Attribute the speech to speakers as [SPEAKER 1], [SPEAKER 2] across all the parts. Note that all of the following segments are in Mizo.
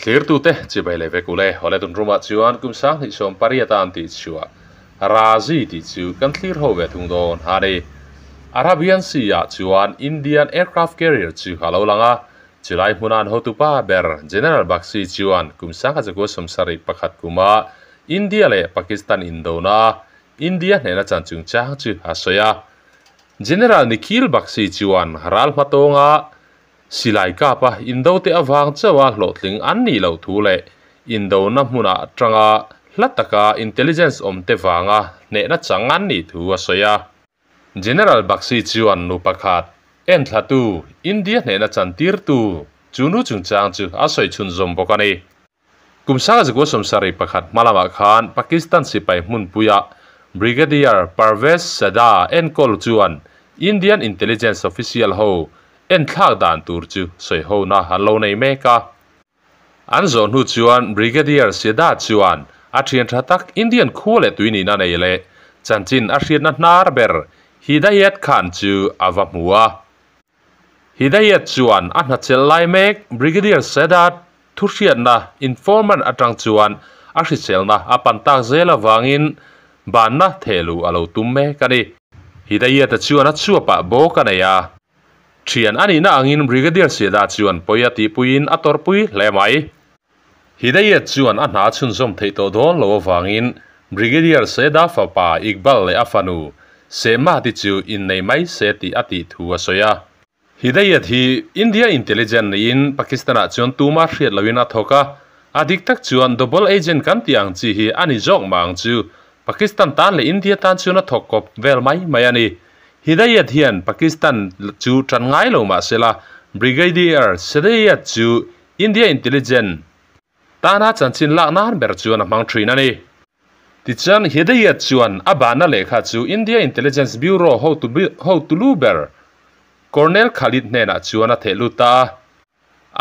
[SPEAKER 1] Thlirtute chibai leh vek ule. Awle tun rumah chuan kum 2018 an tih chhuah Razi tih chu kan thlir ho ve thung dawn a ni. Arabian Sea ah chuan Indian aircraft carrier chu a lo lang a, chulai hmuna an hotupa ber General Bakshi chuan kum 1971 kuma India leh Pakistan indona a India hnena chan chungchang chu a sawi a. General Nikhil Bakshi chuan ral hmatawnga Silai kapa indo te avang chauha hlawhtling an nih loh thu leh indona hmunah atanga hla taka intelligence awm te vanga hnehna chang an nih thu a sawi a. General Bakshi chuan nu pakhat, enthlatu, India hnehna chantirtu chu nu chungchang chu a sawi chhunzawm bawk a ni. Kum 1971 hma lamah khan Pakistan sipai hmunpuia Brigadier Parvez Sada enkawl chuan Indian intelligence official ho enthlak dan tur chu sawihona an lo nei mek a. An zawh hnu chuan Brigadier Sada chuan a thian tha tak Indian khua leh tui nihna nei leh chanchin a hriatna hnar ber Hidayat Khan chu a va hmu a. Hidayat chuan a hnachelh lai mek Brigadier Sada Thuhriatna, informant, atang chuan a hriselna a pan tak zel avangin banna thehluh a lo tum mek a ni. Hidayat-a chuan a chuapah bawk a nei a. Thian a nihna angin Brigadier Seda chuan pawi a tihpuiin a tawrhpui hle mai. Hidayat chuan a hna chhunzawm theih tawh dawn lo avangin Brigadier Seda fapa Iqbal leh a fanu Sehmati chu innei mai se tih a tih thu a sawi a. Hidayat hi India intelligent niin Pakistan-ah chuan tuma hriat loin a thawk a, a dik tak chuan double agent kan tih ang chi hi a ni zawk mah ang chu. Pakistan tan leh India tan chuan a thawk kawp vel mai mai a ni. Hidayat hian Pakistan chu tan ngai lo mah sela, Brigadier Sedayat chu India intelligent tana chanchin lak nan ber chuan a hmang thin a ni. Tichuan Hidayat chuan a bahna lehkha chu India Intelligence Bureau hotu lu ber Colonel Khalid hnenah chuan a theh lut ta a.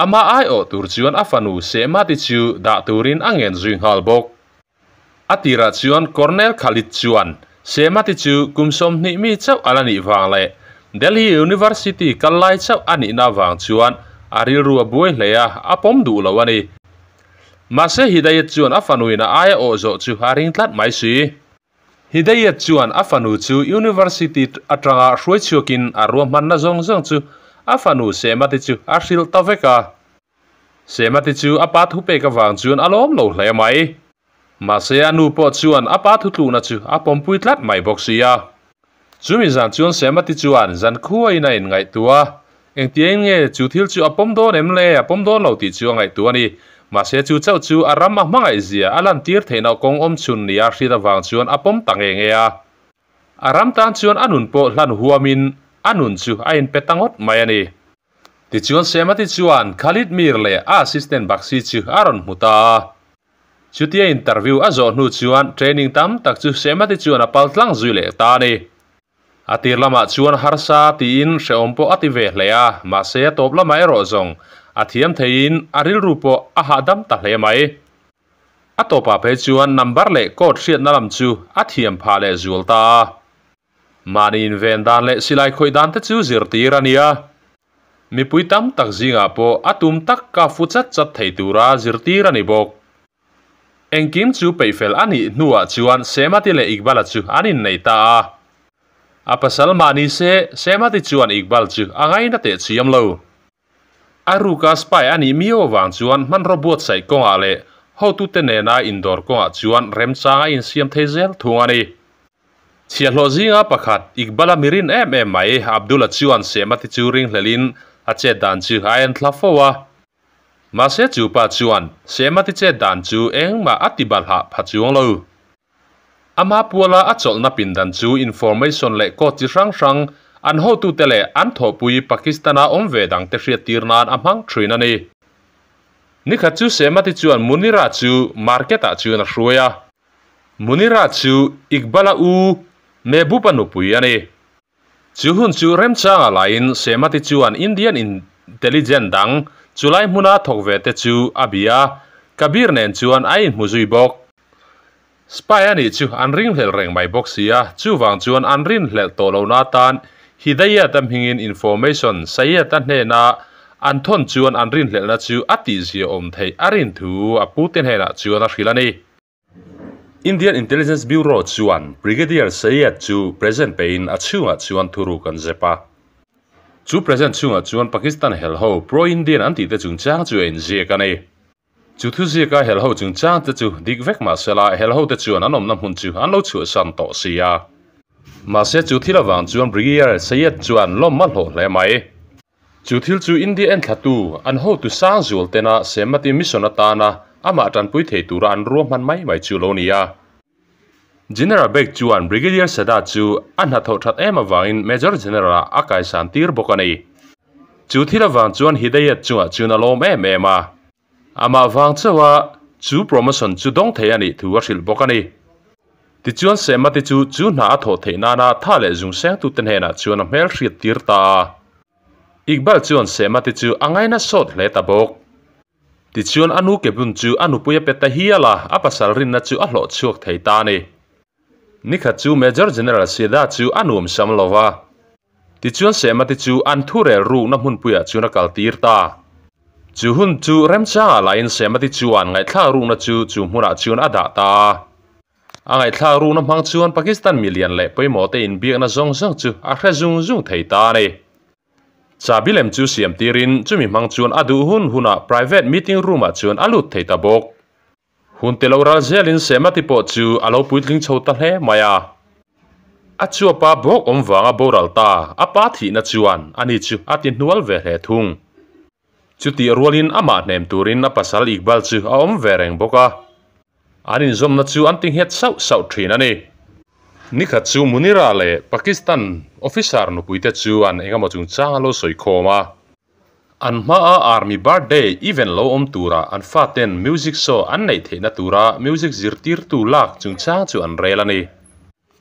[SPEAKER 1] Amah aiawh tur chuan a fanu Sehmati chu dah turin a ngen zui nghal bawk. A tirah chuan Colonel Khalid chuan Sehmati chu kum 20 mi chauh a la nih vang leh Delhi University kal lai chauh a nihna vang chuan a rilru a buai hle a, a pawm duh lo a ni. Mahse Hidayat chuan a fanuin a aia awh zawh chu a ring tlat mai si. Hidayat chuan a fanu chu University atanga hruai chhuakin a ruahmanna zawng zawng chu a fanu Sehmati chu a hrilh ta vek a. Sehmati chu a pa thupek avang chuan a lawm lo hle mai. Mahse a nu pawh chuan a pa thutlukna chu a pawmpui tlat mai bawk si a. Chumi zan chuan Sehmati chuan zankhuain a inngaihtuah a, engtiang nge chu thil chu a pawm dawn em le, a pawm dawn lo tih chu a ngaihtuah a ni. Mahse chu chauh chu a ram a hmangaihzia a lantir theihna kawng awm chhun nia hriat avang chuan a pawm ta nge nge a. A ram tan chuan a nun pawh hlan huamin a nun chu a inpe ta ngawt mai a ni. Tichuan Sehmati chuan Khalid Mir leh a assistant Bakshi chu a rawn hmu ta a. Chutia interview a zawh hnu chuan training tam tak chu Sehmati chuan a pal tlang zui leh ta a ni. A tir lamah chuan harsa tiin hrehawm pawh a ti ve hle a, mahse a tawp lamah erawh zawng a thiam theiin a rilru pawh a hahdam ta hle mai. A tawpah phei chuan number leh code hriatna lam chu a thiam phah leh zual ta a. Mahni inven dan leh silai khawih dan te chu zirtir a ni a. Mipui tam tak zingah pawh a tum tak ka fu chat chat thei tura zirtir a ni bawk. Engkim chu peihfel a nih hnuah chuan Sehmati leh Iqbal-a chu an innei ta a. A pasal mah ni se, Sehmati chuan Iqbal chu a ngaina teh chiam lo. A ruka spy a nih miau avang chuan hmanraw buatsaih kawngah leh hotute nena indawr kawngah chuan remchang a insiam thei zel thung a ni. Chhiahhlawh zinga pakhat, Iqbal-a mi rin em em mai, Abdul-a chuan Sehmati chu ringhlelhin a chet dan chu a en thla fo a. Mahse chu pa chuan Sehmati chet dan chu engmah a ti balhah pha chuang lo. Ama puala a chawlhna pindan chu information leh code chi hrang hrang an hotute leh an thawhpui Pakistan-a awm ve dangte hriattir nan a hmang thin a ni. Nikhat chu Sehmati chuan Munira chu market-ah chuan a hruai a. Munira chu Iqbal-a u Mehboob-a nupui a ni. Chu hun chu remchanga laiin Sehmati chuan Indian intelligent dang chulai hmuna thawk ve te chu a bia a, Kabir nen chuan a inhmu zui bawk. Spy a nih chu an ringhlelh reng mai bawk si a, chuvang chuan an rinhlelh tawh lohna atan Hidayat-a hmingin information Syed-a hnena An thawn chuan an rinhlelhna chu a tihzia awm theih a rin thu a pute hnenah chuan a hrilh a ni. Indian Intelligence Bureau chuan Brigadier Syed chu present pein a chhungah chuan thuruk an zep a. Chu present chhungah chuan Pakistan helho pro-Indian an tihte chungchang chu a inziak a ni. Chu thuziaka helho chungchang te chu dik vek mah sela helho te chuan an awmna hmun chu an lo chhuahsan tawh si a. Mahse chu thil avang chuan Brigadier Syed chuan lawm a hlawh hle mai. Chu thil chu India enthlatu an hotu sang zual tena Semati mission atana amah tanpui thei tura an ruahman mai mai chu lo ni a. General Beg chuan Brigadier Sada chu a hnathawh that em avangin Major General ah a kaisan tir bawk a ni. Chu thil avang chuan Hidayat chungah chuan a lawm em em a. Amah vang chauha chu promotion chu dawng thei a nih thu a hrilh bawk a ni. Tichuan Semati chu chu hna a thawh theih nana tha leh zung sengtute hnenah chuan a hmel hriat tir ta a. Iqbal chuan Semati chu a ngaina sawt hle ta bawk. Tichuan a nu kebun chu a nupui a pe ta hial a, a pasal rinna chu a hlawh chhuak thei ta a ni. Nikhat chu Major General Seda chu a nuam sam lo va. Tichuan Semati chu an thurel rukna hmunpuiah chuan a kal tir ta. Chu hun chu remchangah lahin Semati chuan ngaihthlak rukna chu chu hmunah chuan a dah ta a. A ngaihthlak rukna hmang chuan Pakistan milian leh pawimawhte inbiakna zawng zawng chu a hre zung zung thei ta a ni. Chabi lem chu siam tirin chumi hmang chuan a duh hun hunah private meeting room-ah chuan a lut thei ta bawk. Hun te lo ral zelin Semati pawh chu a lo puitling chho ta hle mai a. A chuapa bawk awm vanga boral ta a pa thihna chuan ani chu a ti hnual ve hle thung. Chutih rualin amah hnem turin a pasal Iqbal chu a awm ve reng bawk a. An inzawmna chu an ti nghet sauh sauh thin a ni. Nikhat chu Munira leh Pakistan officer nupuite chuan engemaw chungchang a lo sawi khawm a. An hmaa Army Birthday event lo awm tura an faten music show an neih theihna tura music zirtirtu lak chungchang chu an rel a ni.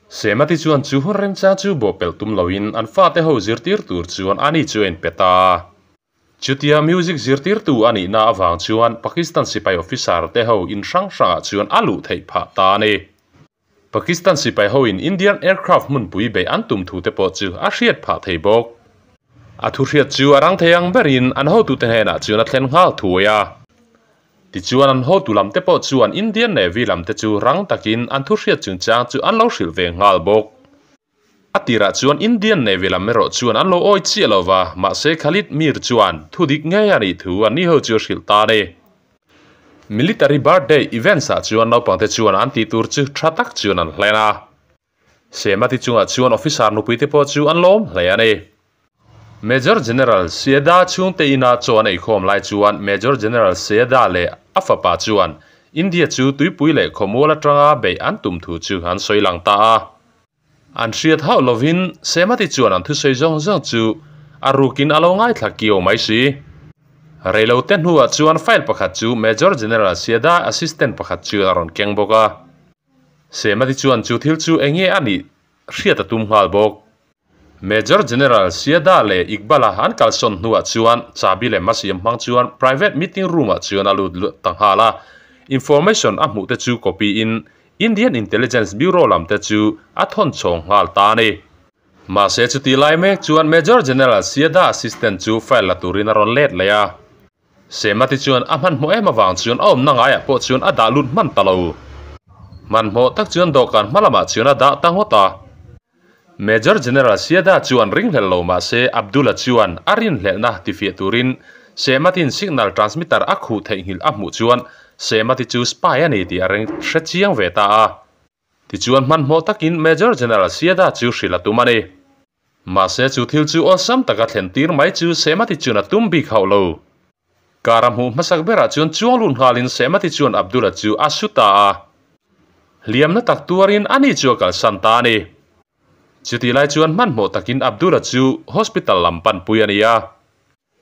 [SPEAKER 1] Semati chuan chu hun remchang chu bawhpelh tum loin an fate ho zirtir tur chuan ani chu a inpe ta a. Chutia music zirtirtu a nihna avang chuan Pakistan sipai officer te ho in hrang hrangah chuan a luh theih phah ta a ni. Pakistan sipai hoin Indian aircraft hmunpui beih an tum thu te pawh chu a hriat phah thei bawk. A thu hriat chu a rang thei ang berin an hotute hnenah chuan a thlen nghal thuai a. Tichuan an hotu lam te pawh chuan Indian Navy lam te chu rang takin an thu hriat chungchang chu an lo hrilh ve nghal bawk. A tirah chuan Indian Navy lam erawh chuan an lo awi chiah lo va, mahse Khalid Mir chuan thu dik ngei a nih thu an ni ho chu a hrilh ta a ni. Military birthday events ah chuan naupangte chuan an tih tur chu tha tak chuan an hlen a. Semati chungah chuan officer nupui te pawh chu an lawm hle a ni. Major General Sieda chhungte ina chaw an eikhawm lai chuan Major General Sieda leh a fapa chuan India chu tuipui leh khawmual atanga beih an tum thu chu an sawi lang ta a. An hriat hauh lovin Semati chuan an thusawi zawng zawng chu a rukin a lo ngaithla kiau mai si. Reilote hnuah chuan file pakhat chu Major General Siada assistant pakhat chuan a rawn keng bawk a. Semati chuan chu thil chu eng nge a nih hriat a tum nghal bawk. Major General Siada leh Iqbal-a an kalsawn hnuah chuan chabi leh masiam hmang chuan private meeting room-ah chuan a lut ta nghal a. Information a hmuh te chu copy in Indian Intelligence Bureau lam te chu a thawn chhawng nghal ta a ni. Mahse chutih lai mek chuan Major General Siada assistant chu file la turin a rawn let leh a. Semati chuan a hmanhmawh em avang chuan a awmna ngaiah pawh chuan a dah lut hman ta lo. Hmanhmawh tak chuan dawhkan hma lamah chuan a dah ta ngawt a. Major General Siada chuan ringhlelh lo mahse Abdullah chuan a rinhlelhna tifiah turin Sematin signal transmitter a khuh theihnghilh a hmuh chuan Semati chu spy a ni tih a reng hre chiang ve ta a. Tichuan hmanhmawh takin Major General Siada chu hrilh a tum a ni. Mahse chu thil chu awlsam taka thlen tir mai chu Semati chuan a tum bik hauh lo. Car a hmuh hmasak berah chuan chuang lut nghalin Semati chuan Abdullah chu a su ta a. Hliamna tak tuarin ani chu a kalsan ta a ni. Chutih lai chuan hmanhmawh takin Abdullah chu hospital lam panpui a ni a.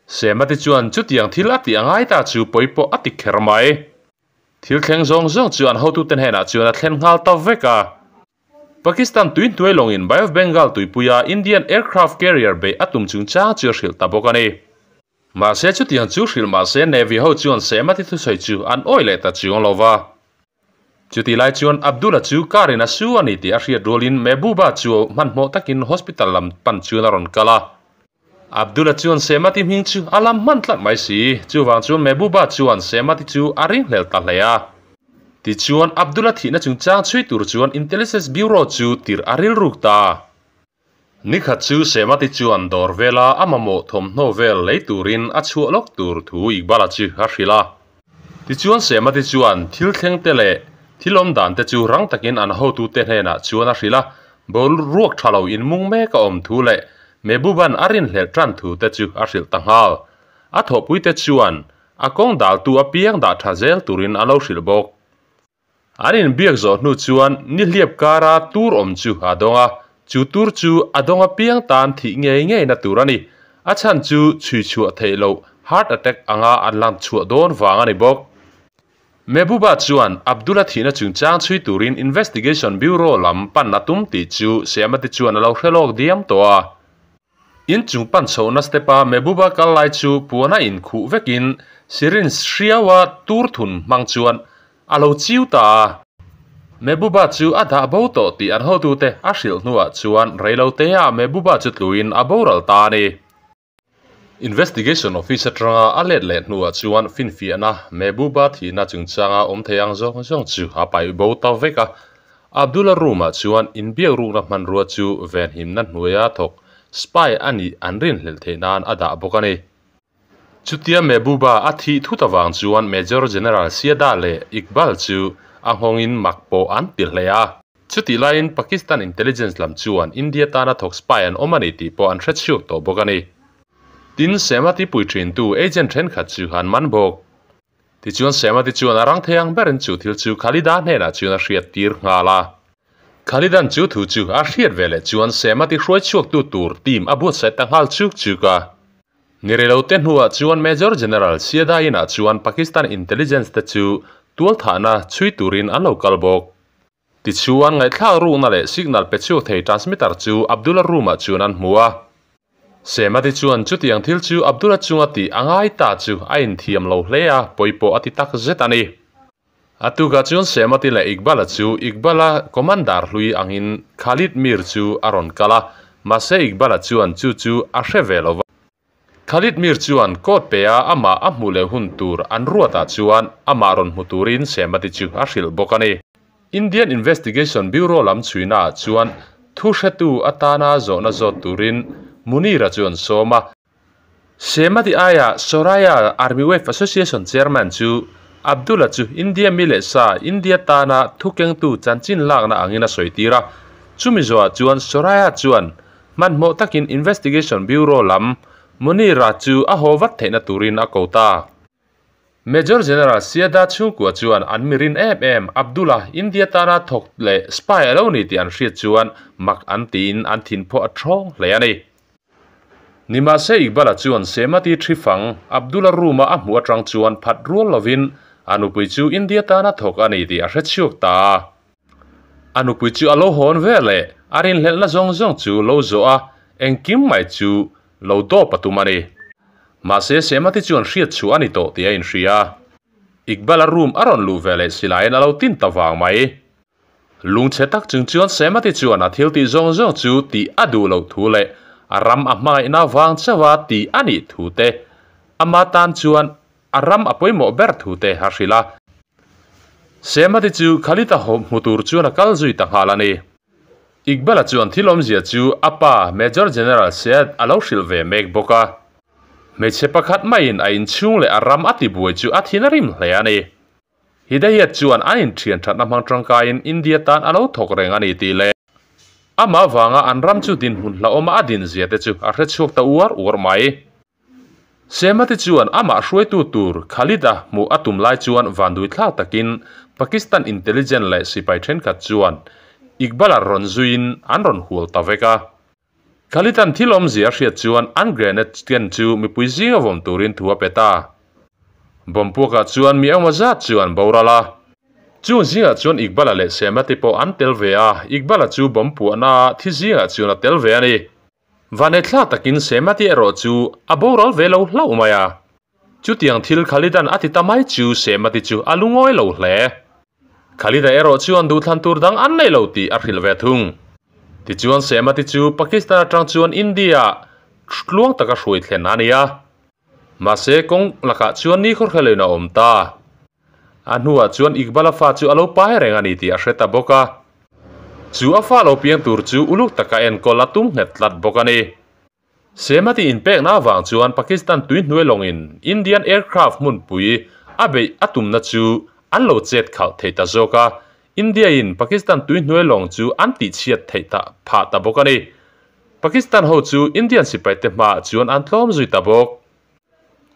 [SPEAKER 1] Semati chuan chutiang thil a tih a ngai ta chu pawi pawh a ti kher mai. Thil thleng zawng zawng chu an hotute hnenah chuan a thlen nghal ta vek a. Pakistan tui hnuai lawngin Bay of Bengal tuipuia Indian aircraft carrier beih a tum chungchang chu a hrilh ta bawk a ni. Mahse chutiang chu hrilh mahse Navy ho chuan Semati thusawi chu an awih leh ta chuang lo va. Chutih lai chuan Abdullah chu car in a su a ni tih a hriat rualin Mehbooba chu hmanhmawh takin hospital lam pan chuan a rawn kal a. Abdul-a chuan Semati hming chu a lam hman tlat mai si. Chuvang chuan Mehbooba chuan Semati chu a ringhlel ta hle a. Tichuan Abdul-a thihna chungchang chhui tur chuan Intelligence Bureau chu tirh a rilruk ta. Nikhat chu Semati chuan dawr vela a mamawh thawmhnaw vel lei turin a chhuah lawk tur thu Iqbal-a chu a hrilh a. Tichuan Semati chuan thil thleng te leh thil awm dan te chu rang takin an hotute hnenah chuan a hrilh a, boruak tha lo inmung mek a awm thu leh Mehboob-a'n a rinhlelh tan thu te chu a hrilh ta nghal. A thawhpuite chuan a kawng daltu apiang dah tha zel turin a lo hrilh bawk. An inbiak zawh hnu chuan nihliap kara tur awm chu a dawng a, chu tur chu a dawng apiang tan thih ngei ngeina tur a ni. A chhan chu chhui chhuah theih loh heart attack anga an lang chhuah dawn vang a ni bawk. Mehbooba chuan Abdullah thihna chungchang chhui turin Investigation Bureau lam pan a tum tih chu Siamati chuan a lo hre lawk diam tawh a. In chung pan chhohna step-a Mehbooba kal lai chu puana inkhuh vekin syringe hriaua tur thun hmang chuan a lo chiu ta a. Mehbooba chu a dah bo tawh tih an hotute a hrilh hnuah chuan reiloteah Mehbooba chu tluin a boral ta a ni. Investigation Office atanga a let leh hnuah chuan finfiahna Mehbooba thihna chungchanga awm thei ang zawng zawng chu a paih bo ta vek a. Abdullah room-ah chuan inbiak rukna hmanrua chu venhimna hnuaia thawk spy a nih an rinhlelh theih nan a dah bawk a ni. Chutia Mehbooba a thih thut avang chuan Major General Siada leh Iqbal chu a nghawngin mak pawh an ti hle a. Chutih laiin Pakistan intelligence lam chuan India tana thawk spy an awm a ni tih pawh an hrechhuak tawh bawk a ni. Tin, Sema tipui thintu agent thenkhat chu an man bawk. Tichuan Semati chuan a rang thei ang berin chu thil chu Khalida hnenah chuan a hriat tir nghal a. Khalidan chu thu chu a hriat ve leh chuan Semati hruai chhuaktu tur team a buatsaih ta nghal chuk chuk a. Ni rei te hnuah chuan Major General Siada inah chuan Pakistan intelligence te chu tualthahna chhui turin an lo kal bawk. Tichuan ngaihthlak rukna leh signal pe chhuak thei transmitter chu Abdullah room-ah chuan an hmu a. Semati chuan chutiang thil chu Abdullah chunga tih a ngai ta chu a inthiam lo hle a, pawi pawh a ti tak zet a ni. A tukah chuan Semati leh Iqbal-a chu Iqbal-a commander hlui angin Khalid Mir chu a rawn kal a, mahse Iqbal-a chuan chu chu a hre ve lo va. Khalid Mir chuan court pe a amah a hmuh leh hun tur an ruatah chuan amah rawn hmu turin Semati chu a hrilh bawk a ni. Indian Investigation Bureau lam chhuinaah chuan thu hretu atana zawhna zawt turin Munir-a chu an sawm a. Semati aiah Soraya Army Wife Association Chairman chu Abdullah chu India mi leh sa India tana thukengtu chanchin lakna angin a sawi tir a. Chumi zawhah chuan Soraya chuan Hmanhmawh takin Investigation Bureau lam Munira chu a haw vat theihna turin a ko ta. Major General Siada chhungkua chuan an mirin em em Abdullah India tana thawk leh spy a lo ni tih an hriat chuan mak an tiin an thinphaw a thawng hle a ni. Nimahse Iqbal-a chuan Semati Thrifang Abdullah room-a a hmuh atang chuan phat rual lovin a nupui chu India tana thawk a ni tih a hrechhuak ta a. A nupui chu a lo hawn ve leh a rinhlelhna zawng zawng chu lo zawh a, engkim mai chu lo dawp a tum a ni. Mahse Semati chuan hriat chhuah a ni tawh tih a inhria. Iqbal-a room a rawn luh ve leh silaiin a lo tin ta vang mai. Lungchhe tak chung chuan Semati chuan a thil tih zawng zawng chu tih a duh loh thu leh a ram a hmangaihna vang chauha tih a nih thu te ama tan chuan A ram a pawimawh ber thu te a hrilh a. Semati chu Khalid-a hmu tur chuan a kal zui ta nghal a ni. Iqbal-a chuan thil awmzia chu a pa Major General Syed a lo hrilh ve mek bawk a. Hmeichhe pakhat maiin a inchhung leh a ram a tibuai chu a thin a rim hle a ni. Hidayat chuan an inthian thatna hmang tangkaiin India tan a lo thawk reng a ni tih leh amah vanga an ram chu dinhmun hlauhawma a dinzia te chu a hrechhuak ta uar uar mai. Semati chuan amah hruaitu tur Khalid-a hmuh a tum lai chuan vanduithlak takin Pakistan intelligence leh sipai thenkhat chuan Iqbal-a rawn zuiin an rawn hual ta vek a. Khalid-a'n thil awmzia a hriat chuan an grenade ken chu mipui zinga vawm turin thu a pe ta. Bomb puakah chuan mi engmaw zat chu an boral a. Chung zingah chuan Iqbal-a leh Semati pawh an tel ve a, Iqbal-a chu bomb puahna thi zingah chuan a tel ve a ni. Vanethlak takin Semati erawh chu a boral ve lo hlauh mai a. Chutiang thil Khalidan a ti ta mai chu Semati chu a lungawi lo hle. Khalida erawh chuan duhthlan tur dang an nei lo tih a hrilh ve thung. Tichuan Semati chu Pakistan atang chuan India-ah tluang taka hruai thlen a ni a. Mahse kawng lakah chuan ni khawr hre loin a awm ta. A hnuah chuan Iqbal-a fa chu a lo pai reng a ni tih a hre ta bawk a. Chu a fa lo piang tur chu uluk taka enkawl a tum nghet tlat bawk a ni. Semati inpekna avang chuan Pakistan tui hnuai lawngin Indian aircraft hmunpui a beih a tumna chu an lo chet khalh thei ta zawk a, India-in Pakistan tui hnuai lawng chu an tihchhiat theih ta phah ta bawk a ni. Pakistan ho chu Indian sipaite hmaah chuan an tlawm zui ta bawk.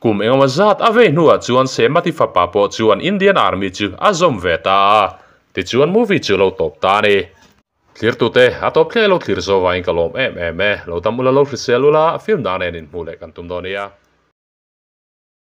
[SPEAKER 1] Kum engemaw zat a vei hnuah chuan Semati fapa pawh chuan Indian Army chu a zawm ve ta a, tichuan movie chu lo tawp ta a ni. Thlirtute, a tawp thleng lo thlir zo vangin ka lawm em em e. Lo dam ula lo hrisel ula, film dang nen inhmuh leh kan tum dawn nia.